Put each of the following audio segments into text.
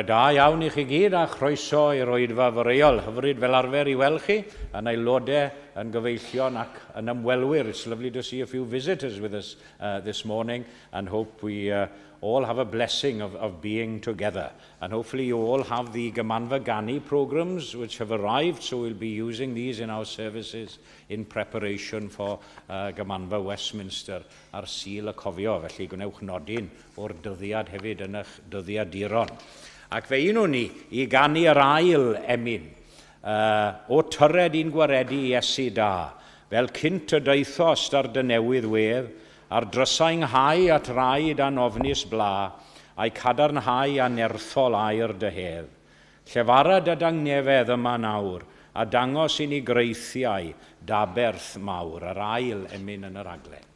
da iawn i chi gyd a chroeso i'r oedfa foreol. Hyfryd fel arfer i weld chi, yn aelodau, yn gyfeillion ac yn ymwelwyr. It's lovely to see a few visitors with us this morning and hope we all have a blessing of being together. And hopefully you all have the Gymanfa Ganu programs which have arrived, so we'll be using these in our services in preparation for Gymanfa Westminster ar Sul y Cofio. Felly gwnewch nodyn o'r dyddiad hefyd yn eich dyddiaduron. Ac fe unwn ni i ganu yr ail emyn, "O tyred i'n gwaredu Iesu da, fel cynt y daethost ar dy newydd wedd, a'r drysau ynghau at rai dan ofnus bla, a'i cadarnhau a nerthol air dy hedd. Llefara dy dangnefedd yma nawr, a dangos i ni greithiau d'aberth mawr," yr ail emyn yn y rhaglen.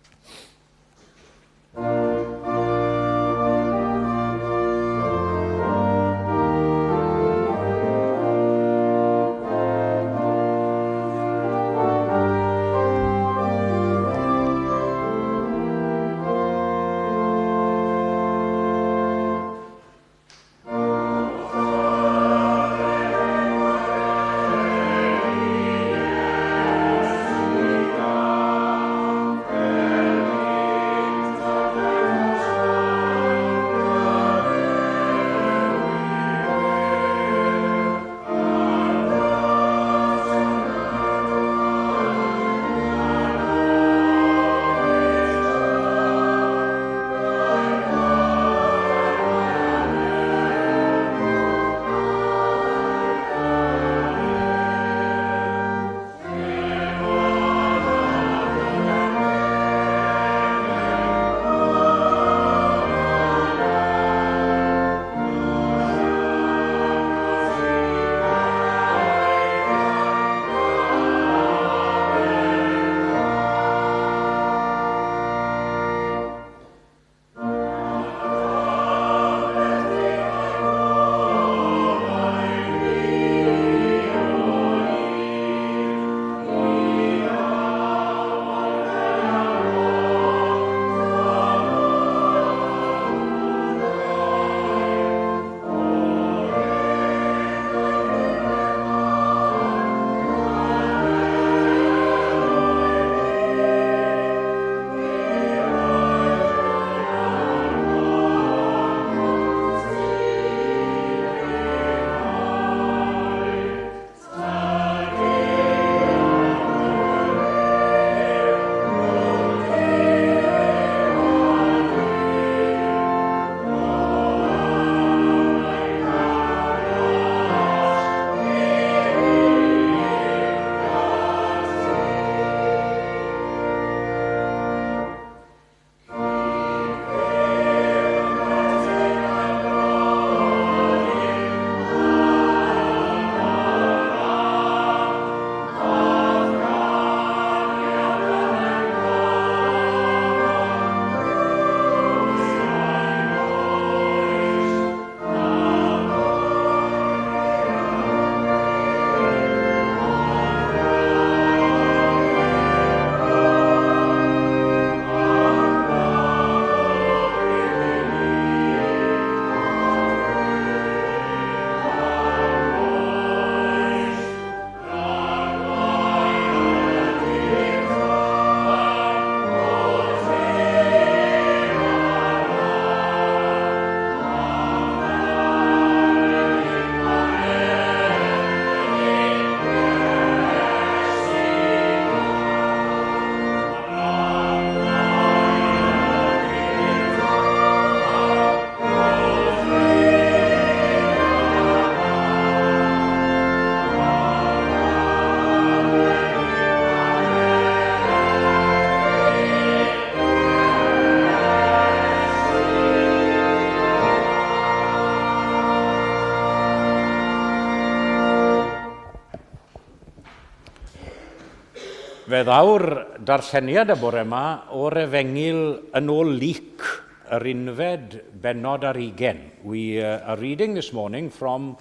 Fe ddaw'r darlleniad y bore yma o'r Efengyl yn ôl Luc, yr unfed bennod ar hugain. We are reading this morning from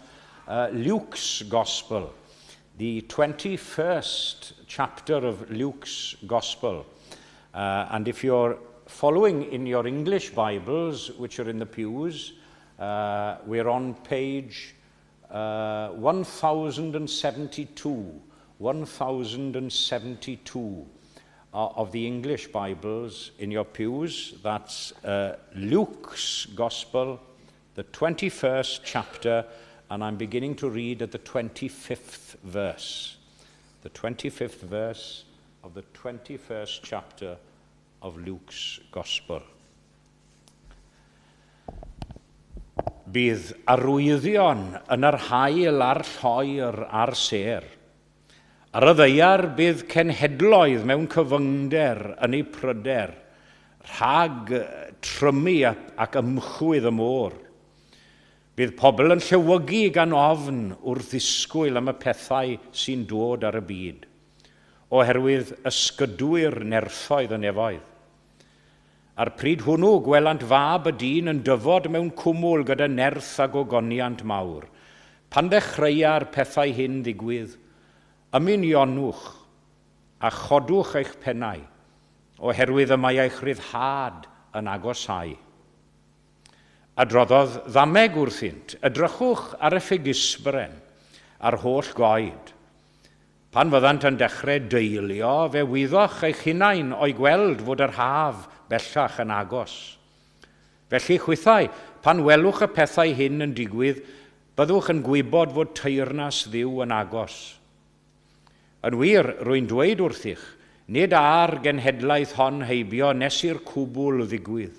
Luke's Gospel, the 21st chapter of Luke's Gospel. And if you're following in your English Bibles, which are in the pews, We're on page 1072. 1072 of the English Bibles in your pews. That's Luke's Gospel, the 21st chapter, and I'm beginning to read at the 25th verse. The 25th verse of the 21st chapter of Luke's Gospel. Bydd arwyddion yn yr haul a'r lloer a'r sêr. Ar y ddaear bydd cenhedloedd mewn cyfyngder yn eu pryder, rhag trymu ac ymchwydd y môr. Bydd pobl yn llewygu gan ofn wrth ddisgwyl am y pethau sy'n dod ar y byd, oherwydd ysgydwyr nerthoedd y nefoedd. A'r pryd hwnnw gwelant fab y dyn yn dyfod mewn cwmwl gyda nerth a gogoniant mawr. Pan ddechreua'r pethau hyn ddigwydd, ymunionwch a chodwch eich pennau, oherwydd y mae eich rhyddhad yn agosáu. Adroddodd ddameg wrthynt, edrychwch ar y ffigysbren a'r holl goed. Pan fyddant yn dechrau deilio, fe wyddoch eich hunain o'i gweld fod yr haf bellach yn agos. Felly chwithau, pan welwch y pethau hyn yn digwydd, byddwch yn gwybod fod teyrnas Dduw yn agos. Yn wir, rwy'n dweud wrthych, nid ar genhedlaeth hon heibio nes i'r cwbl ddigwydd.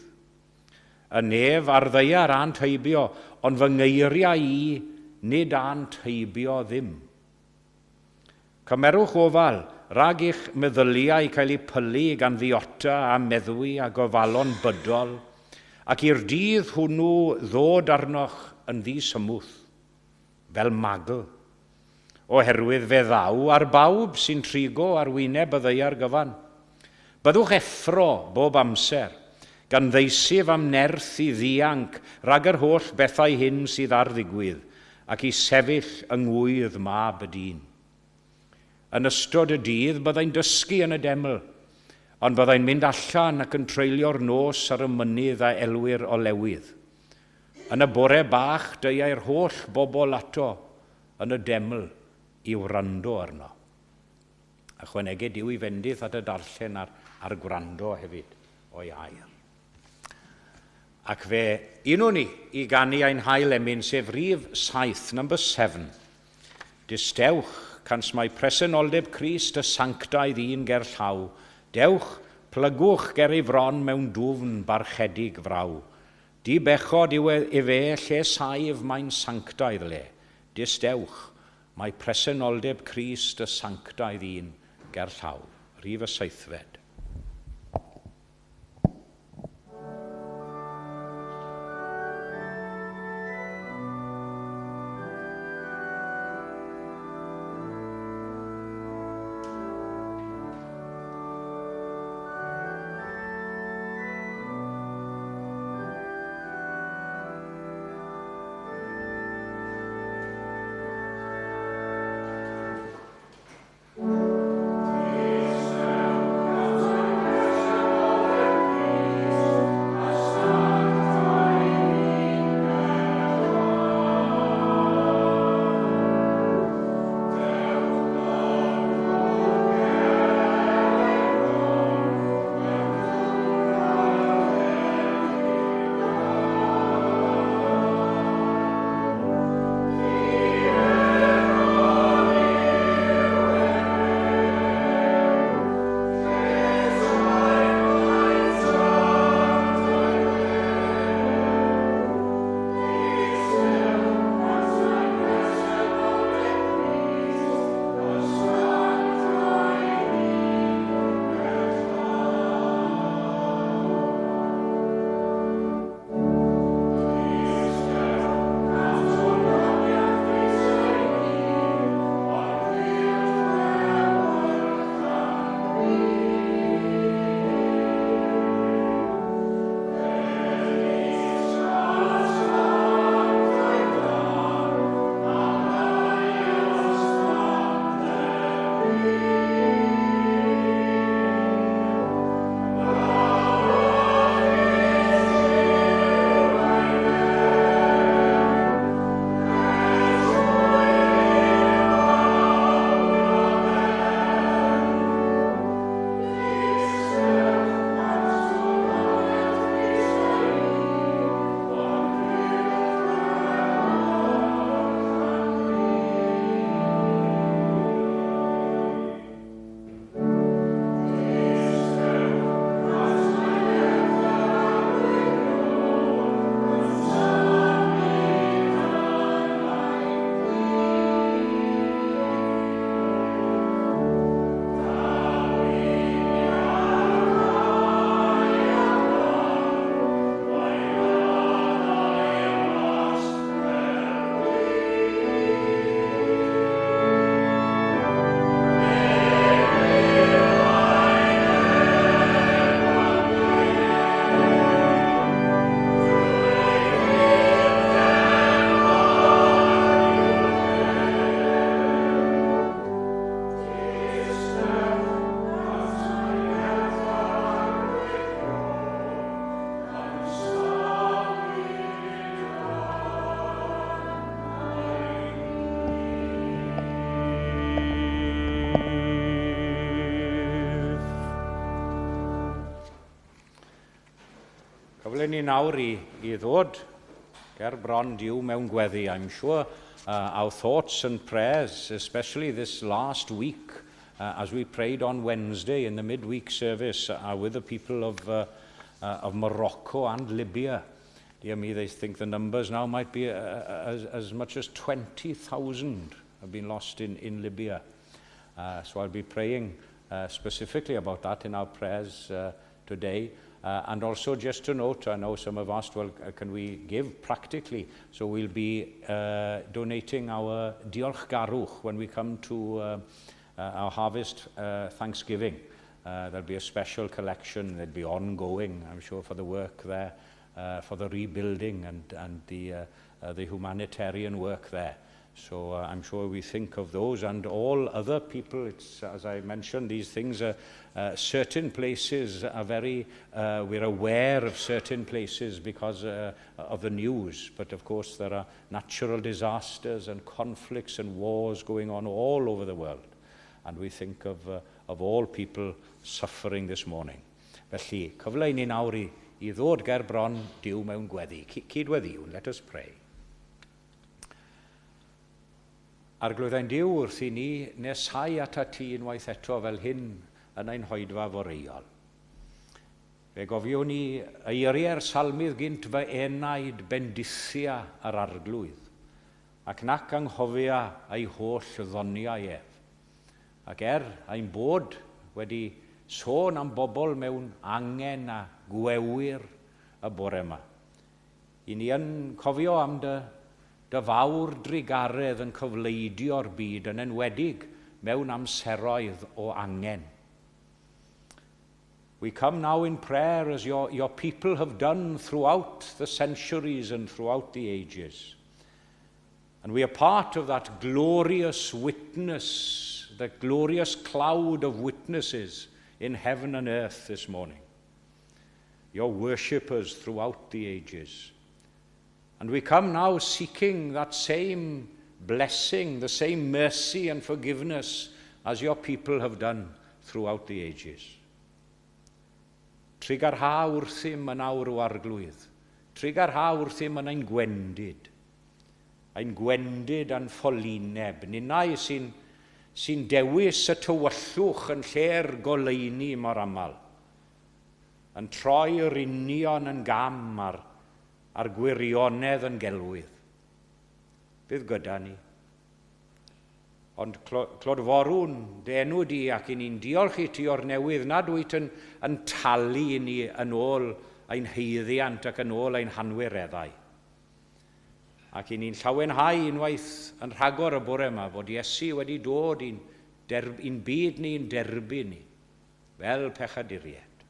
Y nef a'r ddaear ânt heibio, ond fy ngeiriau i nid ânt heibio ddim. Cymerwch ofal rhag eich meddyliau cael eu pylu gan ddiota a meddwi a gofalon bydol, ac i'r dydd hwnnw ddod arnoch yn ddisymwth, fel magl, oherwydd fe ddaw ar bawb sy'n trigo ar wyneb y ddaear gyfan. Byddwch effro bob amser, gan ddeisyf am nerth i ddianc rhag yr holl bethau hyn sydd ar ddigwydd, ac i sefyll yng ngwydd mab y dyn. Yn ystod y dydd byddai'n dysgu yn y deml, ond byddai'n mynd allan ac yn treulio'r nos ar y mynydd a elwir Olewydd. Yn y bore bach deuai'r holl bobl ato yn y deml i wrando arno. Ychwanegu Duw i fendith at y darllen a'r gwrando hefyd o'i air. Ac fe unwn ni i ganu ein hail emyn, sef rhif 7, number 7. Distewch, cans mae presenoldeb Crist y sanctaidd un ger llaw. Dewch, plygwch ger ei fron mewn dwfn barchedig fraw. Di bechod yw efe lle saif mae'n sanctaidd le. Distewch, mae presenoldeb Crist y sanctaidd un ger llaw. Rhif y 7. Yes. Cyfle ni nawr i ddod ger bron Duw mewn gweddi. I'm sure our thoughts and prayers, especially this last week, as we prayed on Wednesday in the midweek service, are with the people of Morocco and Libya. Dear me, they think the numbers now might be as much as 20,000 have been lost in Libya. So I'll be praying specifically about that in our prayers today. And also just to note, I know some have asked, well, can we give practically? So we'll be donating our diolchgarwch when we come to our harvest Thanksgiving. There'll be a special collection, there'll be ongoing, I'm sure, for the work there, for the rebuilding and the humanitarian work there. So I'm sure we think of those and all other people. It's, as I mentioned, these things are certain places are very, we're aware of certain places because of the news. But of course, there are natural disasters and conflicts and wars going on all over the world. And we think of all people suffering this morning. Felly, cyfle i ni nawr i ddod ger bron Duw mewn gweddi. Cydweddïwn, let us pray. Arglwydd ein Duw, wrth i ni nesau atat ti unwaith eto fel hyn yn ein hoedfa foreuol. Fe gofiwn ni eiriau'r salmydd gynt, "Fy enaid, bendithia yr Arglwydd, ac nac anghofia ei holl ddoniau ef." Ac er ein bod wedi sôn am bobl mewn angen a gwewyr y bore yma, i ni yn cofio am dy fawr drugaredd yn cofleidio'r byd, yn enwedig mewn amseroedd o angen. We come now in prayer as your people have done throughout the centuries and throughout the ages. And we are part of that glorious witness, the glorious cloud of witnesses in heaven and earth this morning. Your worshippers throughout the ages. And we come now seeking that same blessing, the same mercy and forgiveness as your people have done throughout the ages. Trugarha wrthym yn awr, O Arglwydd. Trugarha wrthym yn ein gwendid. Ein gwendid a'n ffolineb. Ninnau sy'n dewis y tywyllwch yn lle'r goleuni mor aml. Yn troi'r union yn gam a'r gwirionedd yn gelwydd. Bydd gyda ni. Ond clodforwn dy enw di ac i ni'n diolch i ti o'r newydd nad wyt yn talu i ni yn ôl ein haeddiant ac yn ôl ein hanwireddau. Ac i ni'n llawenhau unwaith yn rhagor y bore yma fod Iesu wedi dod i'n byd ni, i'n derbyn ni fel pechaduriaid.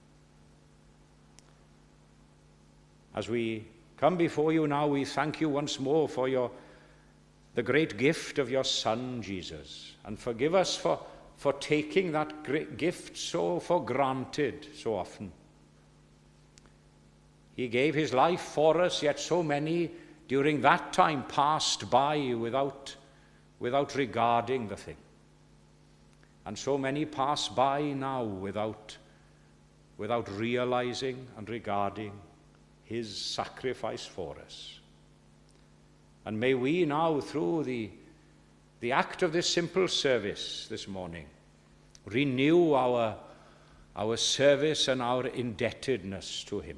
As we come before you now, we thank you once more for the great gift of your Son, Jesus. And forgive us for taking that great gift so for granted so often. He gave his life for us, yet so many during that time passed by without regarding the thing. And so many pass by now without realizing and regarding his sacrifice for us. And may we now, through the act of this simple service this morning, renew our service and our indebtedness to him.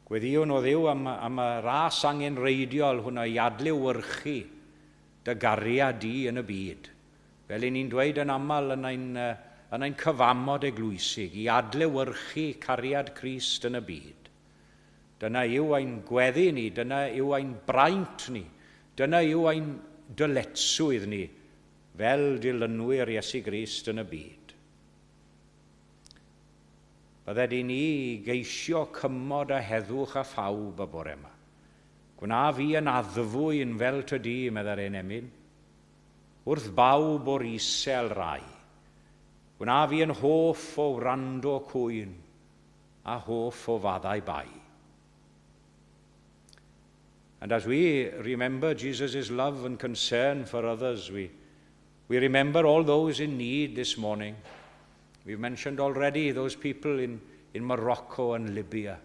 Gweddïwn, O Dduw, am y ras angenrheidiol hwnna i adlewyrchu dy gariad di yn y byd. Fel i ni'n dweud yn aml yn ein cyfamod eglwysig, i adlewyrchu cariad Crist yn y byd. Dyna yw ein gweddi ni, dyna yw ein braint ni, dyna yw ein dyletswydd ni fel dilynwyr Iesu Grist yn y byd. Bydded i ni geisio cymod a heddwch a phawb y bore yma. "Gwna fi yn addfwyn fel tydi," meddai'r hen emyn, "wrth bawb o'r isel rai. Gwna fi yn hoff o wrando cwyn a hoff o faddau bai." And as we remember Jesus' love and concern for others, we remember all those in need this morning. We've mentioned already those people in in Morocco and Libya.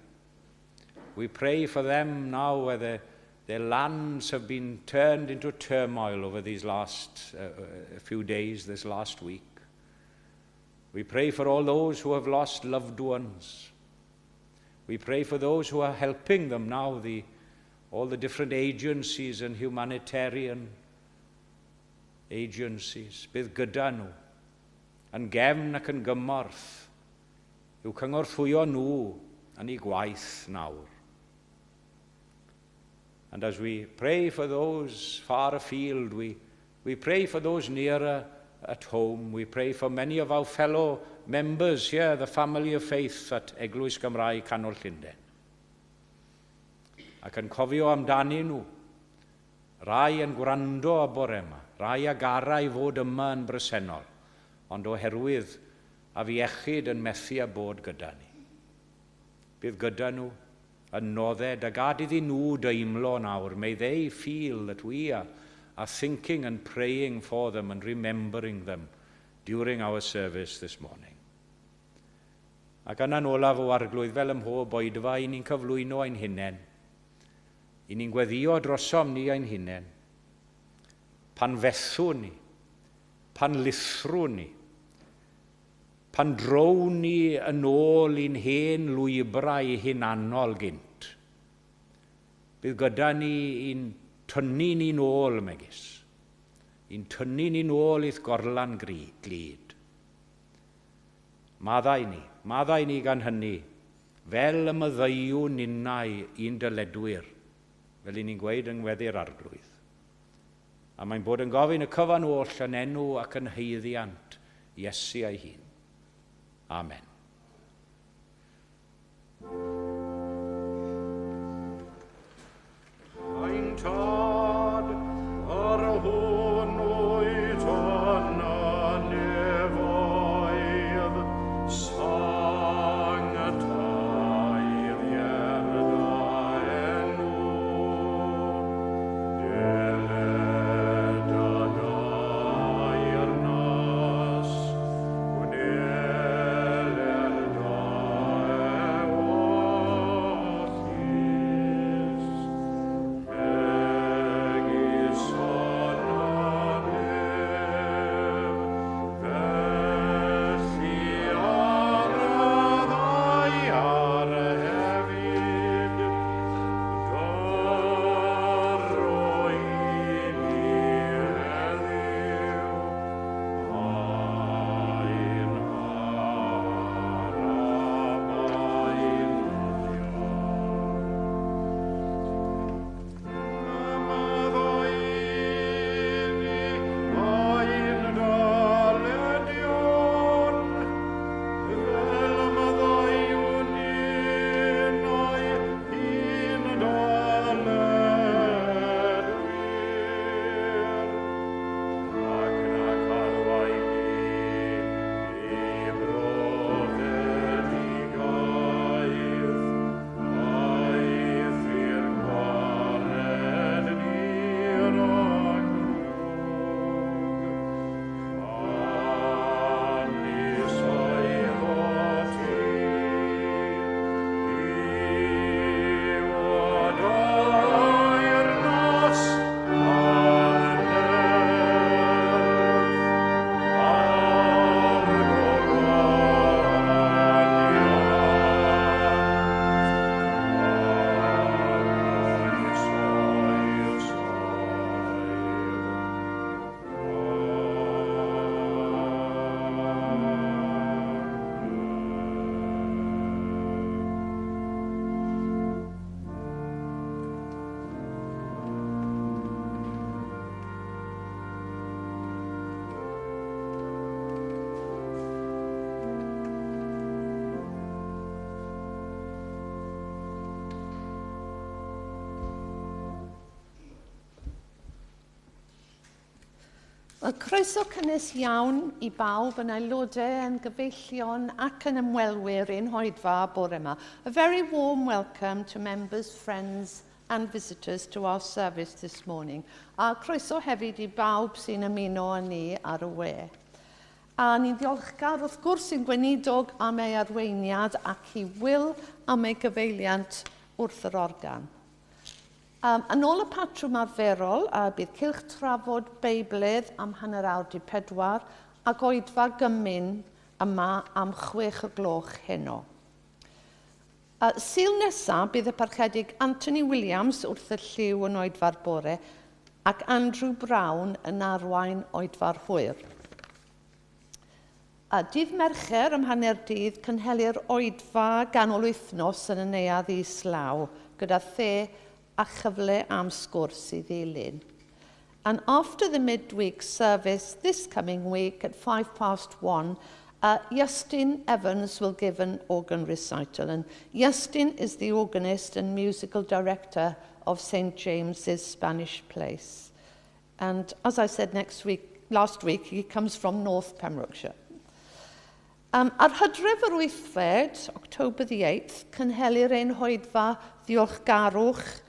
We pray for them now where their lands have been turned into turmoil over these last few days, this last week. We pray for all those who have lost loved ones. We pray for those who are helping them now, all the different agencies and humanitarian agencies. Bydd gyda nhw, yn gefn ac yn gymorth, i'w cynorthwyo nhw yn eu gwaith nawr. And as we pray for those far afield, we pray for those nearer at home. We pray for many of our fellow members here, the family of faith at Eglwys Gymraeg Canol Llundain. Ac yn cofio amdanyn nhw, rai yn gwrando y bore yma, rai a garai fod yma yn bresennol, ond oherwydd afiechyd yn methu â bod gyda ni. Bydd gyda nhw yn nodded a gad iddyn nhw deimlo nawr. May they feel that we are thinking and praying for them and remembering them during our service this morning. Ac yna'n olaf, O Arglwydd, fel ym mhob oedfa, i ni'n cyflwyno ein hunain. I ni'n gweddio drosom ni ein hunain. Pan fethwn ni, pan lithrwn ni, pan drown ni yn ôl i'n hen lwybrau hunanol gynt. Bydd gyda ni i'n tynnu ni'n ôl megis, i'n tynnu ni'n ôl i'th gorlan glyd. Maddau ni, maddau ni gan hynny, fel y maddeuwn ninnau i'n dyledwyr, fel i ni'n gweud yng Ngweddi'r Arglwydd. A mae'n bod yn gofyn y cyfan oll yn enw ac yn haeddiant Iesu ei hun. Amen. Ein Tad, yr hwn wyt yn y nefoedd, sancteiddier dy enw. Deled dy deyrnas, gwneler dy ewyllys, megis yn y nef, felly ar y ddaear hefyd. Dyro i ni heddiw ein bara beunyddiol. Maddau i ni ein dyledion, fel y maddeuwn ninnau i'n dyledwyr. Ac nac arwain ni i brofedigaeth, eithr gwared ni rhag drwg. Canys eiddo ti yw y deyrnas a'r nerth a'r gogoniant am oes oesoedd. Amen. Wel, croeso cynnes iawn i bawb yn aelodau, yn gyfeillion ac yn ymwelwyr i'n hoedfa bore yma. A very warm welcome to members, friends and visitors to our service this morning. A croeso hefyd i bawb sy'n ymuno â ni ar y we. A ni'n ddiolchgar wrth gwrs i'n gweinidog am ei arweiniad ac i Will am ei gyfeiliant wrth yr organ. Yn ôl y patrwm arferol, bydd cylch trafod Beibledd am 3:30 ac oedfa gymun yma am 6 o'r gloch heno. Sul nesaf bydd y Parchedig Anthony Williams wrth y llyw yn oedfa'r bore ac Andrew Brown yn arwain oedfa'r hwyr. A dydd Mercher am hanner dydd cynhelir oedfa ganol wythnos yn y neuadd islaw gyda the a chyfle am sgwrs i ddilyn. And after the midweek service this coming week at 1:05, Justin Evans will give an organ recital. And Justin is the organist and musical director of St. James's Spanish Place. And as I said last week, he comes from North Pembrokeshire. Ar Hydref yr 8fed, October the 8th, cynhelir ein hoedfa ddiolchgarwch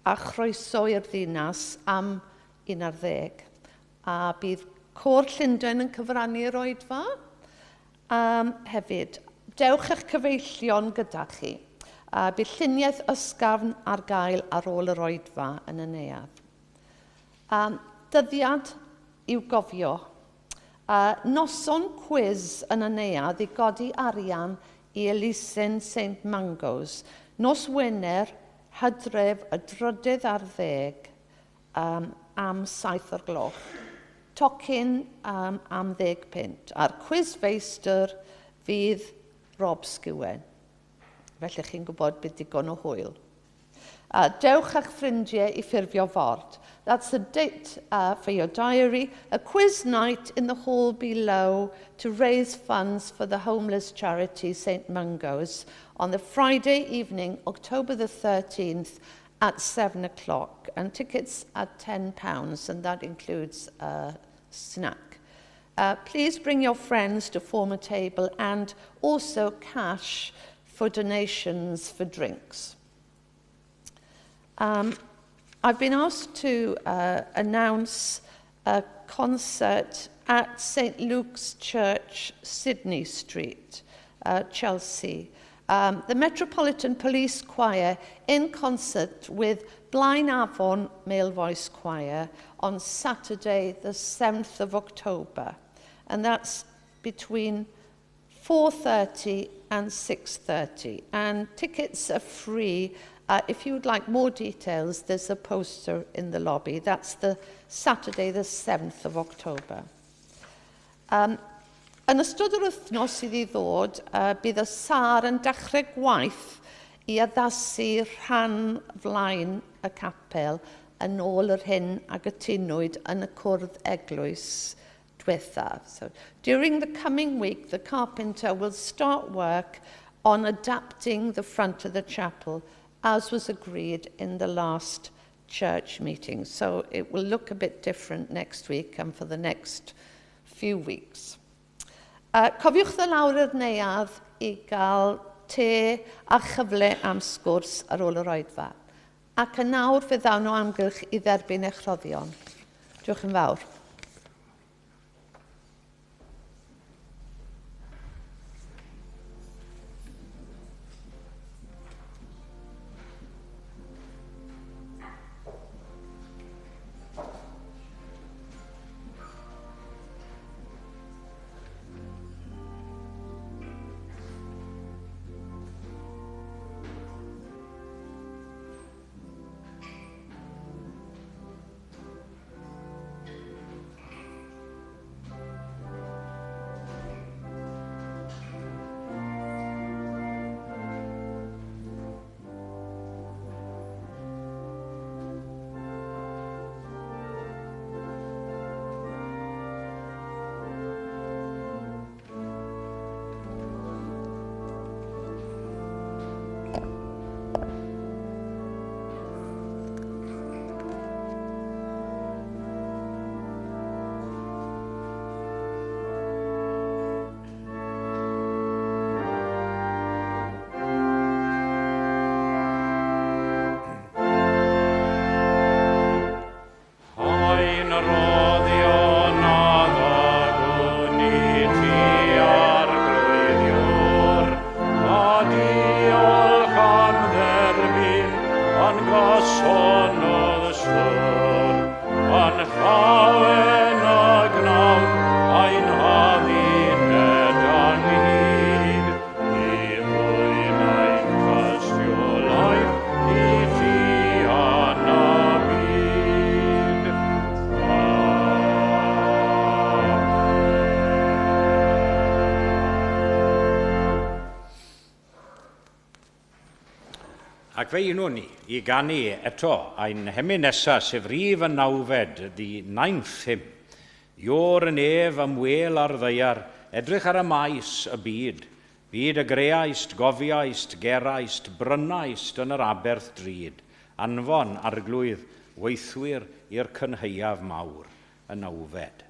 a chroeso i'r ddinas am 11. A bydd Côr Llundain yn cyfrannu'r oedfa. Hefyd, dewch eich cyfeillion gyda chi. A bydd lluniaeth ysgafn ar gael ar ôl yr oedfa yn y neuadd. Dyddiad i'w gofio. Noson cwis yn y neuadd i godi arian i elusen St Mangos. Nos Wener, Hydref y 13 am 7 o'r gloch. Tocyn am 10 punt. A'r cwisfeistr fydd Rob Skewen. Felly chi'n gwybod bydd digon o hwyl. Dewch â'ch ffrindiau i ffurfio ford. That's a date for your diary. A quiz night in the hall below to raise funds for the homeless charity St Mungo's on the Friday evening, October the 13th at 7 o'clock. And tickets are £10, and that includes a snack. Please bring your friends to form a table and also cash for donations for drinks. I've been asked to announce a concert at St Luke's Church, Sydney Street, Chelsea. The Metropolitan Police Choir in concert with Blaenavon Male Voice Choir on Saturday, the 7th of October. And that's between 4:30 and 6:30. And tickets are free. If you would like more details, there's a poster in the lobby. That's the Saturday, the 7th of October. Yn ystod yr wythnos sydd i ddod, bydd y sâr yn dechrau gwaith i addasu rhan flaen y capel yn ôl yr hyn a gytunwyd yn y cwrdd eglwys diwethaf. So, during the coming week, the carpenter will start work on adapting the front of the chapel as was agreed in the last church meeting. So it will look a bit different next week and for the next few weeks. Cofiwch ddod lawr i'r neuadd i gael te a chyfle am sgwrs ar ôl yr oedfa. Ac yn nawr fe ddawn o amgylch i dderbyn eich rhoddion. Diolch yn fawr. Ac fe unwn ni i ganu eto ein hemyn nesaf, sef rhif y nawfed, the ninth hymn. Iôr y nef am wel ar ddaear, edrych ar y maes y byd. Byd y greaist, gofiaist, geraist, brynaist yn yr aberth drud. Anfon arglwydd weithwyr i'r cynhaeaf mawr, y nawfed.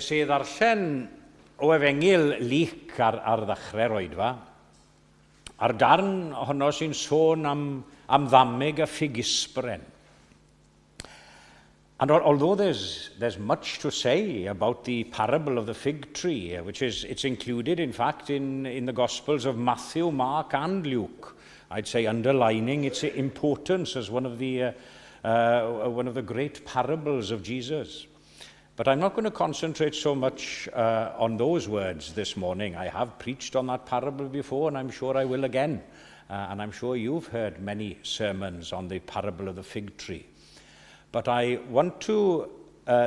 Nes i ddarllen o Efengyl Luc ar ddechrau'r oedfa, a'r darn honno sy'n sôn am ddameg y ffigisbren. And although there's much to say about the parable of the fig tree, which is it's included, in fact, in the Gospels of Matthew, Mark, and Luke, I'd say underlining its importance as one of the great parables of Jesus. But I'm not going to concentrate so much on those words this morning. I have preached on that parable before, and I'm sure I will again. And I'm sure you've heard many sermons on the parable of the fig tree. But I want to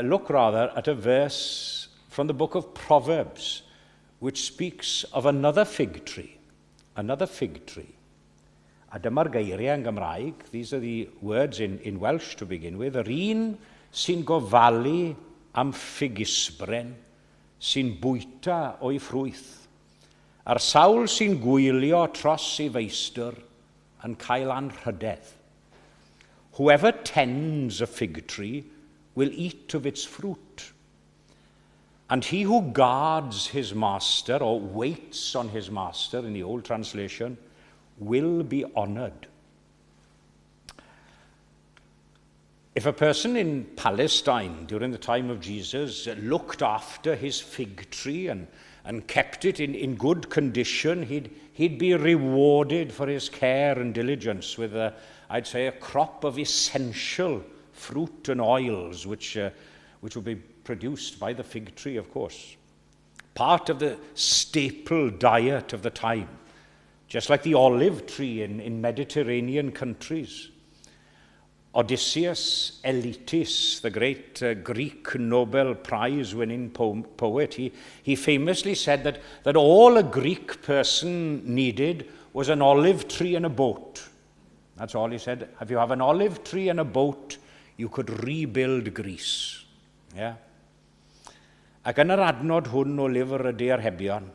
look rather at a verse from the book of Proverbs, which speaks of another fig tree. Another fig tree. A dyma'r geiriau yn Gymraeg. These are the words in Welsh to begin with. Yr un sy'n gofalu am ffigisbren, sy'n bwyta o'i ffrwyth. A'r sawl sy'n gwylio tros ei feistr yn cael anrhydedd. Whoever tends a fig tree will eat of its fruit. And he who guards his master, or waits on his master in the old translation, will be honored. If a person in Palestine during the time of Jesus looked after his fig tree and kept it in good condition, he'd be rewarded for his care and diligence with, I'd say, a crop of essential fruit and oils, which would be produced by the fig tree, of course. Part of the staple diet of the time, just like the olive tree in Mediterranean countries. Odysseus Elytis, the great Greek Nobel Prize winning poet, he famously said that all a Greek person needed was an olive tree and a boat. That's all he said. If you have an olive tree and a boat, you could rebuild Greece. Yeah. Ac yn yr adnod hwn o lyfr y Diarhebion,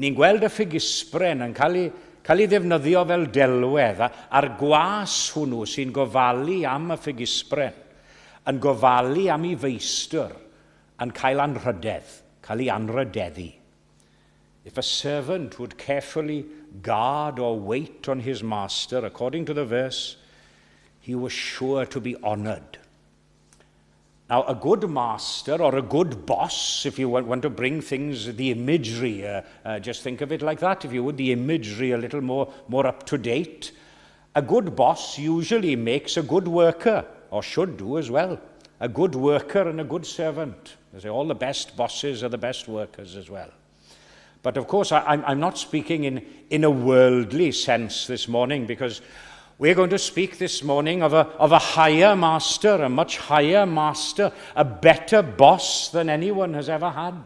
ni'n gweld y ffigisbren yn cael ei ddefnyddio fel delwedd, a'r gwas hwnnw sy'n gofalu am y ffigisbren, yn gofalu am ei feistr, yn cael anrhydedd, cael ei anrhydeddu. If a servant would carefully guard or wait on his master, according to the verse, he was sure to be honoured. Now, a good master or a good boss, if you want to bring things, the imagery, just think of it like that, if you would, the imagery a little more up to date. A good boss usually makes a good worker, or should do as well. A good worker and a good servant. They say all the best bosses are the best workers as well. But of course, I'm not speaking in a worldly sense this morning, because we're going to speak this morning of a higher master, a much higher master, a better boss than anyone has ever had,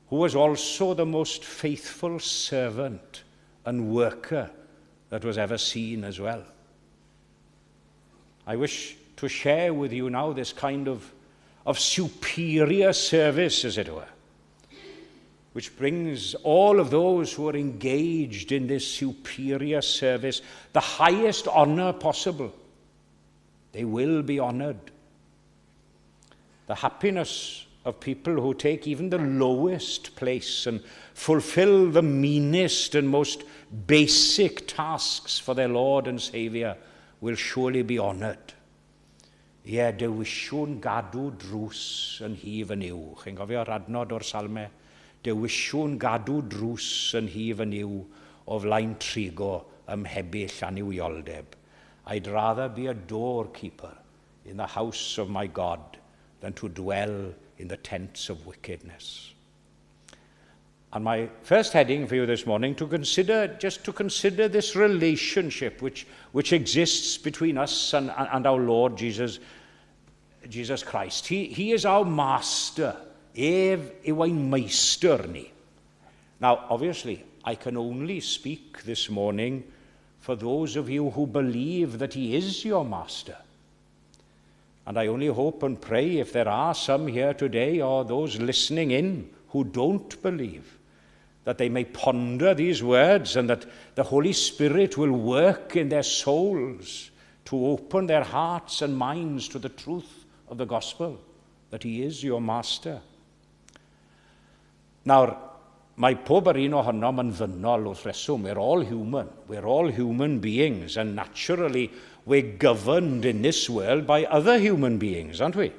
who was also the most faithful servant and worker that was ever seen as well. I wish to share with you now this kind of superior service, as it were, which brings all of those who are engaged in this superior service the highest honor possible. They will be honored. The happiness of people who take even the lowest place and fulfill the meanest and most basic tasks for their Lord and Saviour will surely be honoured. Ie, dewiswn gadw drws yn nhŷ fy Nuw. Chi'n cofio'r adnod o'r salmau? Dewiswn gadw drws yn nhŷ fy Nuw o flaen trigo ym mhebyll annuwioldeb. I'd rather be a doorkeeper in the house of my God than to dwell in the tents of wickedness. And my first heading for you this morning, just to consider this relationship which exists between us and our Lord Jesus Christ. He is our master. Ef yw ein meistr ni. Now, obviously, I can only speak this morning for those of you who believe that he is your master. And I only hope and pray, if there are some here today or those listening in who don't believe, that they may ponder these words and that the Holy Spirit will work in their souls to open their hearts and minds to the truth of the gospel, that he is your master. Nawr, mae pob yr un ohonom yn ddynol wrth reswm. We're all human. We're all human beings, and naturally we're governed in this world by other human beings, aren't we?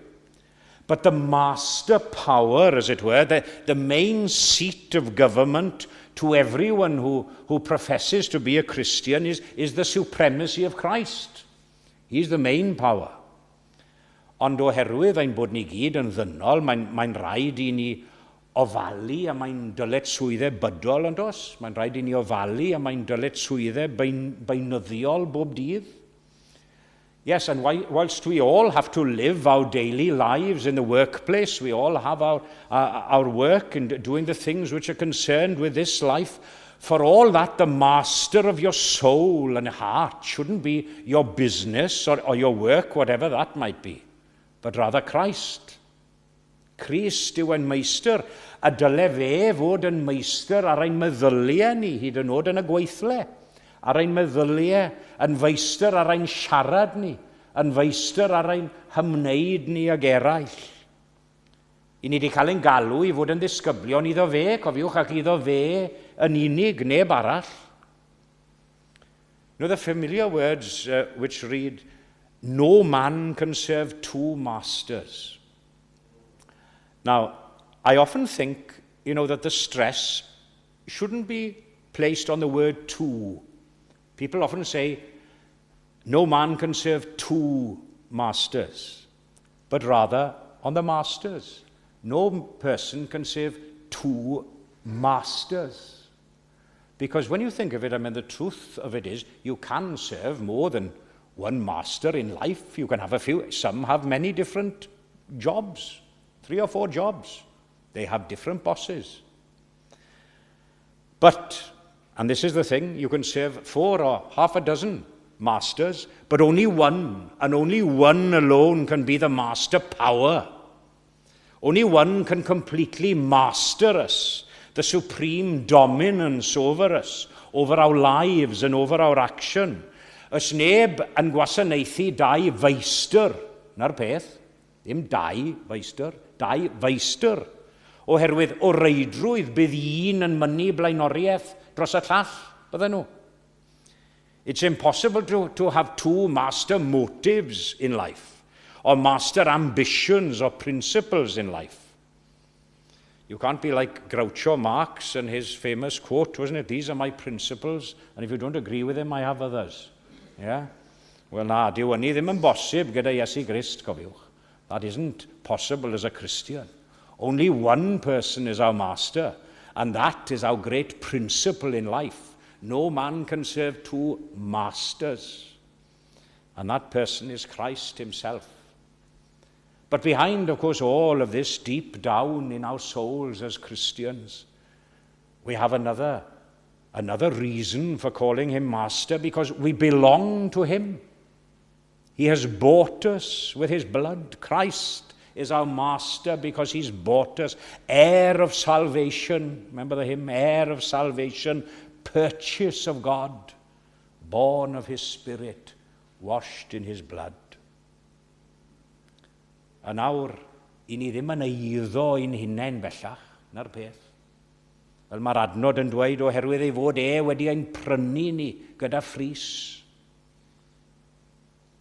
But the master power, as it were, the main seat of government to everyone who professes to be a Christian is the supremacy of Christ. He's the main power. Ond oherwydd ein bod ni gyd yn ddynol, mae'n rhaid i ni ofalu am ein dyletswyddau bydol, yn does? Mae'n rhaid i ni ofalu am ein dyletswyddau beunyddiol bob dydd. Yes, and whilst we all have to live our daily lives in the workplace, we all have our work and doing the things which are concerned with this life, for all that, the master of your soul and heart shouldn't be your business or your work, whatever that might be, but rather Christ. Crist yw ein meistr, a dyle fe fod yn meistr ar ein meddyliau ni, hyd yn oed yn y gweithle, ar ein meddyliau, yn feistr ar ein siarad ni, yn feistr ar ein hymwneud ni ag eraill. I ni wedi cael ein galw i fod yn ddisgyblion iddo fe, cofiwch, ac iddo fe yn unig, neb arall. Now, the familiar words which read, "No man can serve two masters." Now, I often think that the stress shouldn't be placed on the word "two". People often say, "No man can serve two masters," but rather on the masters. No person can serve two masters. Because when you think of it, I mean, the truth of it is you can serve more than one master in life. You can have a few. Some have many different jobs, three or four jobs. They have different bosses. But, and this is the thing, you can serve four or half a dozen masters, but only one, and only one alone can be the master power. Only one can completely master us, the supreme dominance over us, over our lives and over our action. Oes neb yn gwasanaethu dau feistr, na'r peth, ddim dau feistr, dau feistr. Oherwydd o reidrwydd bydd un yn mynnu blaenoriaeth dros y llall, bydden nhw. It's impossible to have two master motives in life, or master ambitions or principles in life. You can't be like Groucho Marx and his famous quote, wasn't it? "These are my principles, and if you don't agree with them, I have others." Yeah? Wel na, dyw hynny ddim yn bosib gyda Iesu Grist, cofiwch. That isn't possible as a Christian. Only one person is our master, and that is our great principle in life. No man can serve two masters. And that person is Christ himself. But behind, of course, all of this, deep down in our souls as Christians, we have another reason for calling him master, because we belong to him. He has bought us with his blood. Christ is our master because he's bought us. Heir of salvation. Remember the hymn, "Heir of Salvation, purchase of God, born of his Spirit, washed in his blood." A nawr, i ni ddim yn eiddo i'n hunain bellach, na'r peth. Fel mae'r adnod yn dweud, oherwydd ei fod e wedi ein prynu ni gyda phris.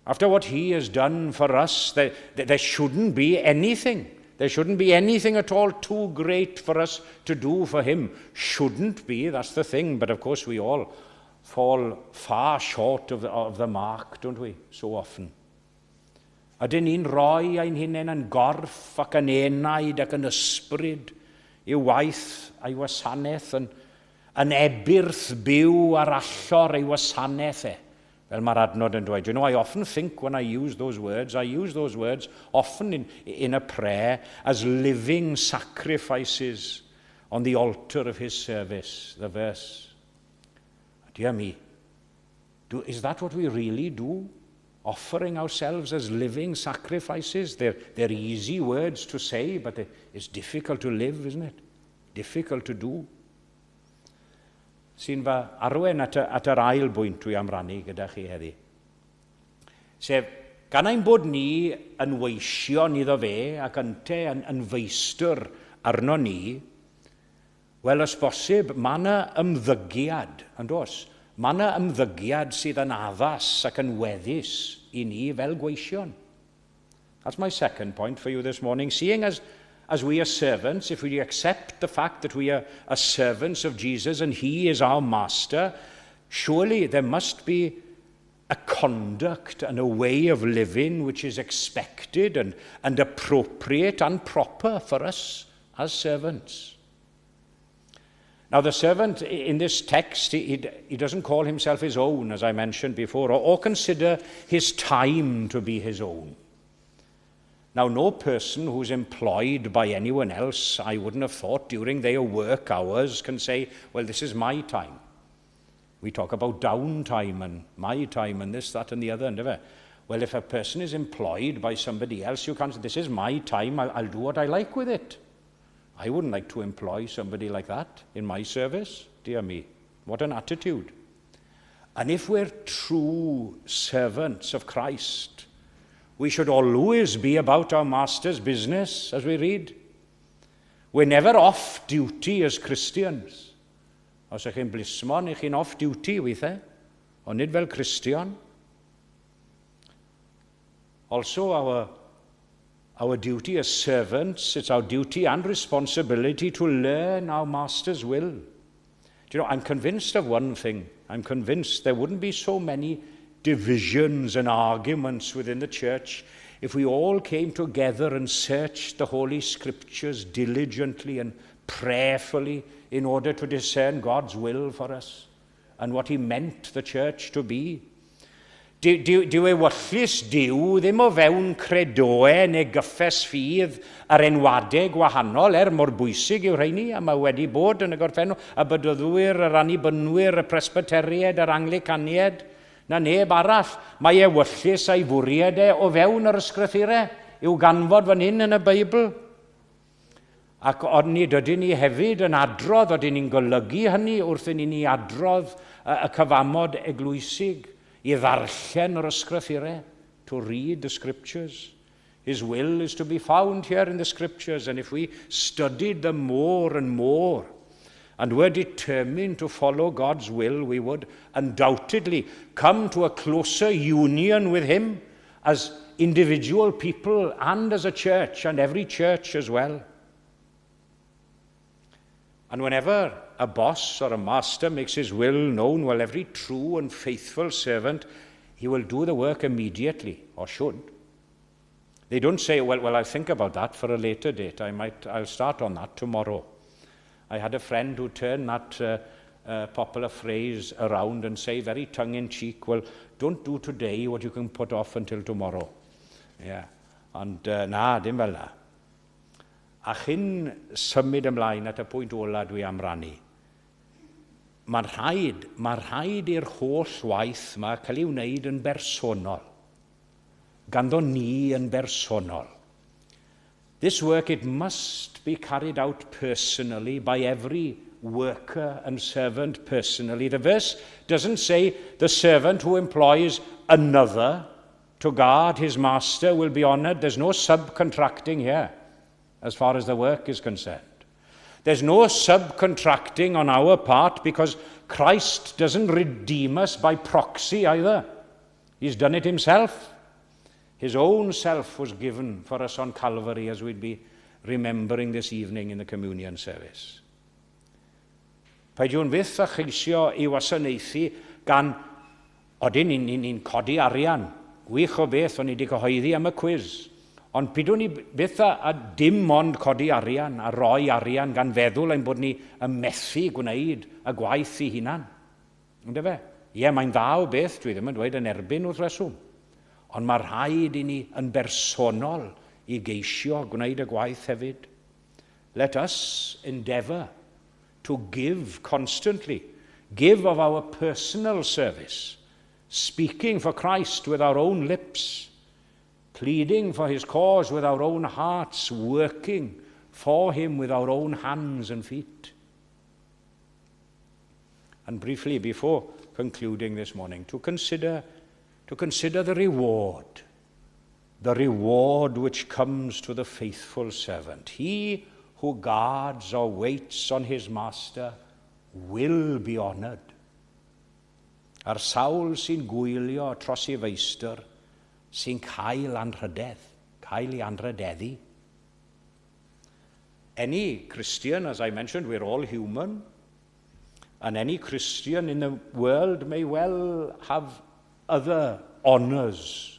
After what he has done for us, there shouldn't be anything. There shouldn't be anything at all too great for us to do for him. Shouldn't be, that's the thing. But of course we all fall far short of the mark, don't we, so often. Ydyn ni'n rhoi ein hunain yn gorff ac yn enaid ac yn ysbryd i'w waith a'i wasanaeth yn ebyrth byw ar allor ei wasanaeth e? Fel mae'r adnod yn dweud. I often think when I use those words, I use those words often in a prayer as living sacrifices on the altar of his service, the verse. Dear me, is that what we really do? Offering ourselves as living sacrifices? They're easy words to say, but it's difficult to live, isn't it? Difficult to do. Sy'n fy arwen at yr ail bwynt dwi am rannu gyda chi heddi. Sef, gan ein bod ni yn weision iddo fe ac ynte yn feistr arno ni, Wel, os bosib, mae yna ymddygiad, yn does? Mae yna ymddygiad sydd yn addas ac yn weddus i ni fel gweision. That's my second point for you this morning. Seeing as we are servants, if we accept the fact that we are servants of Jesus and he is our master, surely there must be a conduct and a way of living which is expected and appropriate and proper for us as servants. Now, the servant in this text, he doesn't call himself his own, as I mentioned before, or consider his time to be his own. Now, no person who's employed by anyone else, I wouldn't have thought, during their work hours can say, "Well, this is my time." We talk about downtime and my time and this, that, and the other, and well, if a person is employed by somebody else, you can't say, "This is my time, I'll do what I like with it." I wouldn't like to employ somebody like that in my service. Dear me, what an attitude. And if we're true servants of Christ, we should always be about our master's business, as we read. We're never off duty as Christians. Os ych chi'n blismon, ych chi'n off duty weithiau, ond nid fel Cristion. Also, our duty as servants, it's our duty and responsibility to learn our master's will. Do you know, I'm convinced of one thing. I'm convinced there wouldn't be so many divisions and arguments within the church if we all came together and searched the Holy Scriptures diligently and prayerfully in order to discern God's will for us and what he meant the church to be. Dyw ewyllys Duw ddim o fewn credoau neu gyffes ffydd yr enwadau gwahanol, er mor bwysig yw rheini, a mae wedi bod yn y gorffennol, y Bedyddwyr, yr Annibynwyr, y Presbyteriaid, yr Anglicaniaid, na neb arall. Mae ewyllys a'i fwriad e o fewn yr ysgrythurau i'w ganfod fan hyn yn y Beibl. Ac ond nid ydyn ni hefyd yn adrodd, ydyn ni'n golygu hynny wrth i ni adrodd y cyfamod eglwysig i ddarllen yr ysgrythurau, to read the scriptures. His will is to be found here in the scriptures, and if we studied them more and more, and were determined to follow God's will, we would undoubtedly come to a closer union with Him as individual people and as a church, and every church as well. And whenever a boss or a master makes his will known, well, every true and faithful servant, he will do the work immediately, or should. They don't say, Well, I'll think about that for a later date. I'll start on that tomorrow." I had a friend who turned that popular phrase around and say very tongue-in-cheek, "Well, don't do today what you can put off until tomorrow." Yeah. Ond na, dim fel na. A chyn symud ymlaen at y pwynt ola dwi am rannu, mae rhaid i'r holl waith yma cael ei wneud yn bersonol. Ganddo ni yn bersonol. This work, it must be carried out personally by every worker and servant personally. The verse doesn't say the servant who employs another to guard his master will be honored. There's no subcontracting here as far as the work is concerned. There's no subcontracting on our part because Christ doesn't redeem us by proxy either. He's done it himself. His own self was given for us on Calvary, as we'd be remembering this evening in the communion service. Peidiwn fyth a cheisio i wasanaethu gan, odyn ni'n ni, ni codi arian, gwych o beth, o'n i wedi cyhoeddi am y cwis. Ond pidwn ni byth a dim ond codi arian a roi arian gan feddwl ein bod ni yn methu gwneud y gwaith i hunan. Ynde fe? Ie, mae'n dda o beth, dwi ddim yn dweud yn erbyn wrth reswm. Ond mae rhaid i ni yn bersonol i geisio gwneud y gwaith hefyd. Let us endeavour to give constantly, give of our personal service, speaking for Christ with our own lips, pleading for his cause with our own hearts, working for him with our own hands and feet. And briefly, before concluding this morning, to consider the reward which comes to the faithful servant. He who guards or waits on his master will be honoured. A'r sawl sy'n gwylio tros ei feistr sy'n cael anrhydedd, cael ei anrhydeddu. Any Christian, as I mentioned, we're all human, and any Christian in the world may well have other honours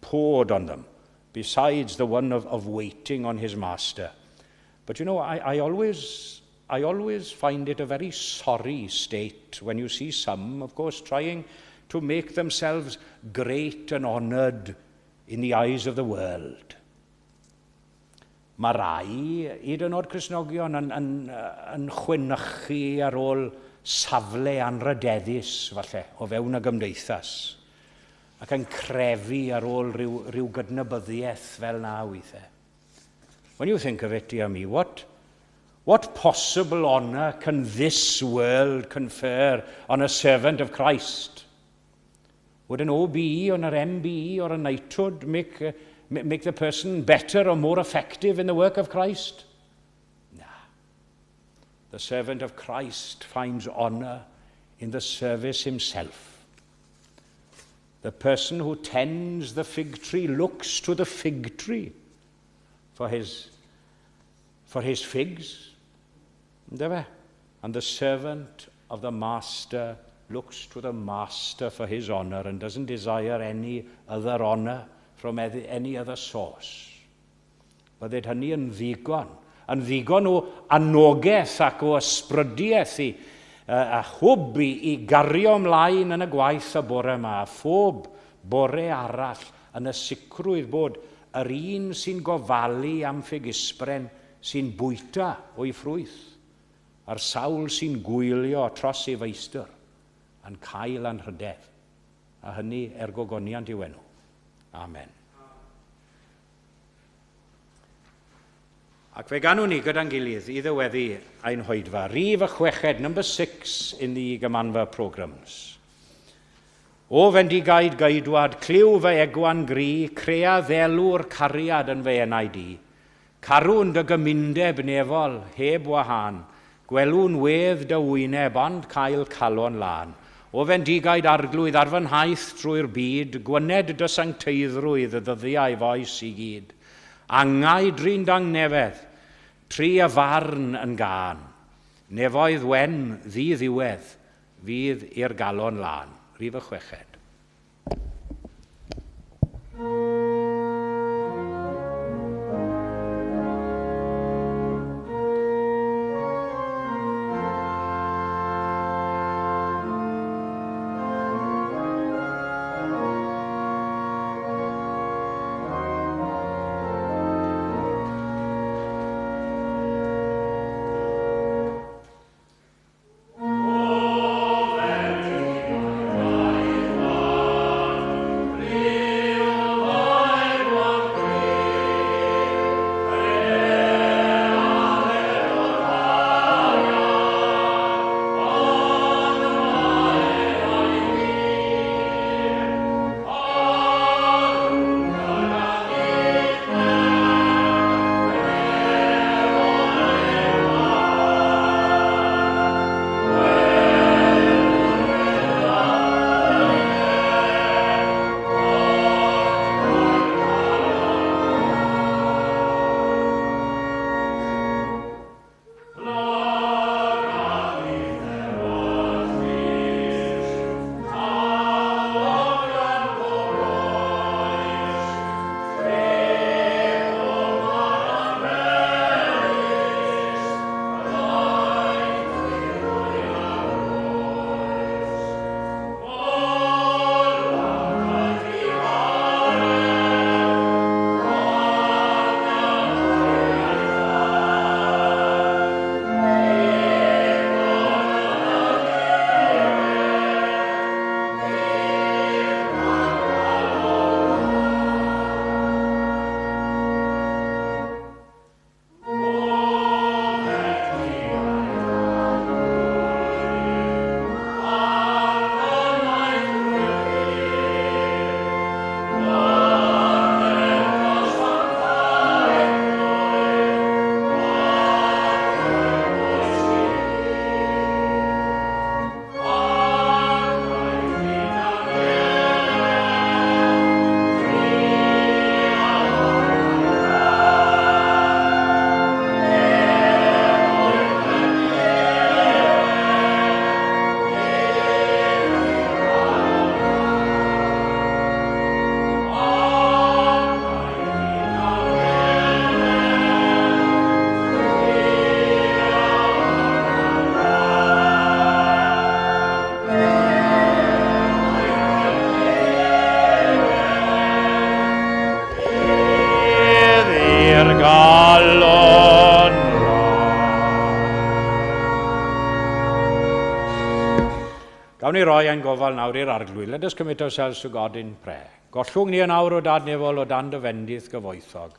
poured on them, besides the one of waiting on his master. But you know, I always find it a very sorry state when you see some, of course, trying to make themselves great and honoured in the eyes of the world. Mae rai, hyd yn oed Cristnogion, yn chwynychu ar ôl safle anrydeddus, falle, o fewn y gymdeithas, ac yn crefu ar ôl rhyw gydnabyddiaeth fel na weithiau. When you think of it, dear me, what possible honour can this world confer on a servant of Christ? Would an OBE or an MBE or a knighthood make the person better or more effective in the work of Christ? Nah. The servant of Christ finds honour in the service himself. The person who tends the fig tree looks to the fig tree for his figs. And the servant of the master looks to the master for his honour and doesn't desire any other honour from any other source. Bydded hynny yn ddigon o anogaeth ac o ysbrydiaeth i, a hwb i gario ymlaen yn y gwaith y bore yma, a phob bore arall yn y sicrwydd bod yr un sy'n gofalu am ffigysbren sy'n bwyta o'i ffrwyth, a'r sawl sy'n gwylio tros ei feistr yn cael anrhydedd, a hynny er gogoniant i'w enw. Amen. Ac fe ganwn ni gyda'n gilydd i ddyweddu ein hoedfa. Rhif y chweched, number 6 in the Gymanfa programmes. O fendigaid geidwad, clyw fy egwan gri, crea ddelw'r cariad yn fy enau di. Carwn dy gymundeb nefol, heb wahân, gwelwn wedd dy wyneb, ond cael calon lân. O fendigaid arglwydd ar fy nhaith drwy'r byd, gwyned dy sancteiddrwydd y ddyddiau foes i gyd. Angau drin dangnefedd, tri y farn yn gân. Nefoedd wen ddi-ddiwedd, fydd i'r galon lân. Rhif y chweched. Oh, Gawn ni roi ein gofal nawr i'r Arglwydd. Let us commit ourselves to God in prayer. Gollwng ni yn awr, O Dad nefol, o dan dy fendith gyfoethog,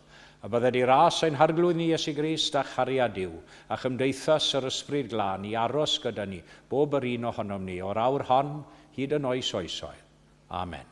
a bydded i ras ein Harglwydd ni Iesu Grist a chariad Duw, a chymdeithas yr Ysbryd Glân i aros gyda ni, bob yr un ohonom ni, o'r awr hon hyd yn oes oesoedd. Amen.